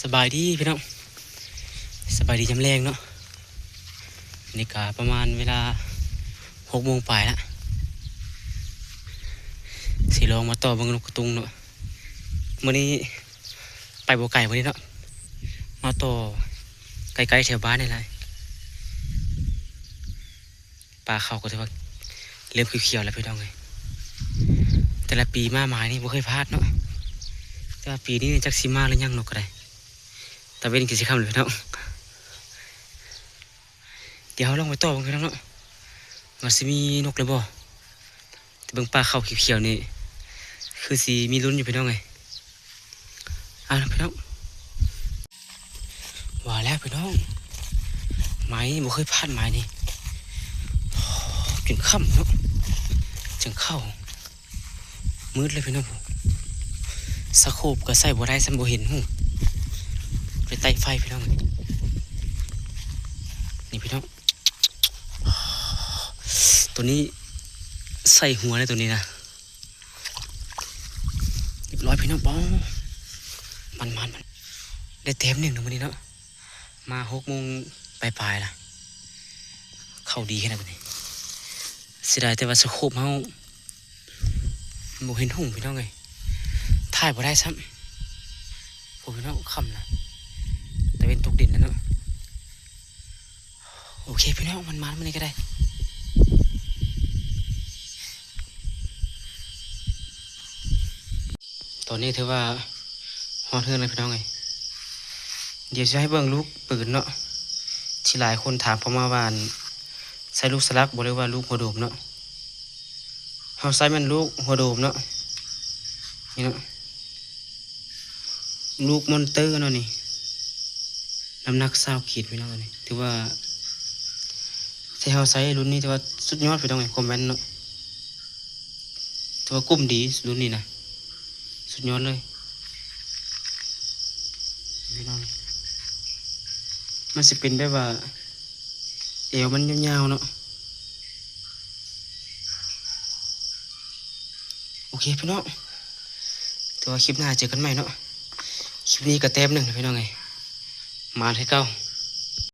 ສະບາຍດີພີ່ນ້ອງ ສະບາຍດີຍາມແລງເນາະ. ນີ້ກະປະມານເວລາຫົກໂມງປາຍລະ ຊິລອງມາຕໍ່ເບິ່ງນົກກະຕຸງເນາະ. ມື້ນີ້ໄປບໍ່ໄກມື້ນີ້ເນາະ ມາຕໍ່ໃກ້ໆແຖວບ້ານນີ້ແຫຼະ. ປ່າເຂົາກໍຖືວ່າເລີ່ມຂຽວໆແລ້ວພີ່ນ້ອງເອີຍ. ແຕ່ລະປີມາໝາຍນີ້ບໍ່ເຄີຍພາດເນາະ ແຕ່ວ່າປີນີ້ຈັກຊິມາຫຼືຍັງນົກກໍໄດ້. ຕາເວັນກໍຊິຄ່ຳແລ້ວພີ່ນ້ອງ. ດຽວເຮົາລອງໄປຕໍ່ເບິ່ງພີ່ນ້ອງເນາະ ວ່າຊິມີນົກຫຼືບໍ່. ແຕ່ເບິ່ງປ່າເຂົາຂຽວໆນີ້ ຄືຊິມີລຸ້ນຢູ່ພີ່ນ້ອງເອີຍ. ອ່າ ພີ່ນ້ອງ ວ່າແລ້ວພີ່ນ້ອງ ໝາຍນີ້ບໍ່ເຄີຍພາດໝາຍນີ້ ຈົນຄ່ຳເນາະ ຈັ່ງເຂົ້າ. ມືດເລີຍພີ່ນ້ອງ ສະໂຄບກໍໃຊ້ບໍ່ໄດ້ຊ້ຳ ບໍ່ເຫັນຫຸ່ງ ໄປໃຕ້ໄຟພີ່ນ້ອງ. ນີ້ພີ່ນ້ອງ ໂຕນີ້ໃສ່ຫົວເລີຍໂຕນີ້ນະ. ຮຽບຮ້ອຍພີ່ນ້ອງ ປ້ອງ ມັນໆ ໄດ້ແຕ້ມໜຶ່ງເນາະມື້ນີ້ເນາະ. ມາຫົກໂມງປາຍໆລະ ເຂົ້າດີຂະໜາດນີ້. ເສຍດາຍແຕ່ວ່າສະໂຄບເຮົາບໍ່ເຫັນຫຸ່ງພີ່ນ້ອງເອີຍ ຖ່າຍບໍ່ໄດ້ຊ້ຳ. ໂອ້ພີ່ນ້ອງ ຄ່ຳລະ ຕາເວັນຕົກດິນແລ້ວເນາະ. ໂອເຄພີ່ນ້ອງ ມັນມາມື້ນີ້ກໍໄດ້. ຕອນນີ້ຖືວ່າຮອດເຮືອນແລ້ວພີ່ນ້ອງເອີຍ. ດຽວຊິໃຫ້ເບິ່ງລູກປືນເນາະ ທີ່ຫຼາຍຄົນຖາມເຂົ້າມາວ່າ ໃຊ້ລູກສະຫຼັກບໍ່ ຫຼືວ່າລູກຫົວໂດມເນາະ. ເຮົາໃຊ້ແມ່ນລູກຫົວໂດມເນາະ ນີ້ເນາະ ລູກມອນເຕີເນາະນີ້ ນ້ຳໜັກຊາວຂີດພີ່ນ້ອງ. ນີ້ຖືວ່າ ທີ່ເຮົາໃຊ້ລຸ້ນນີ້ຖືວ່າສຸດຍອດພີ່ນ້ອງເອີຍ ຄວາມແມ່ນເນາະ ຖືວ່າກຸ້ມດີລຸ້ນນີ້ນະ ສຸດຍອດເລີຍພີ່ນ້ອງ. ມັນຊິເປັນແບບວ່າແອວມັນຍາວໆເນາະ. ໂອເຄພີ່ນ້ອງ ແຕ່ວ່າຄລິບໜ້າເຈີກັນໃໝ່ເນາະ. ຄລິບນີ້ກໍແຕ້ມໜຶ່ງແລ້ວພີ່ນ້ອງເອີຍ ມານຄືເກົ່າ.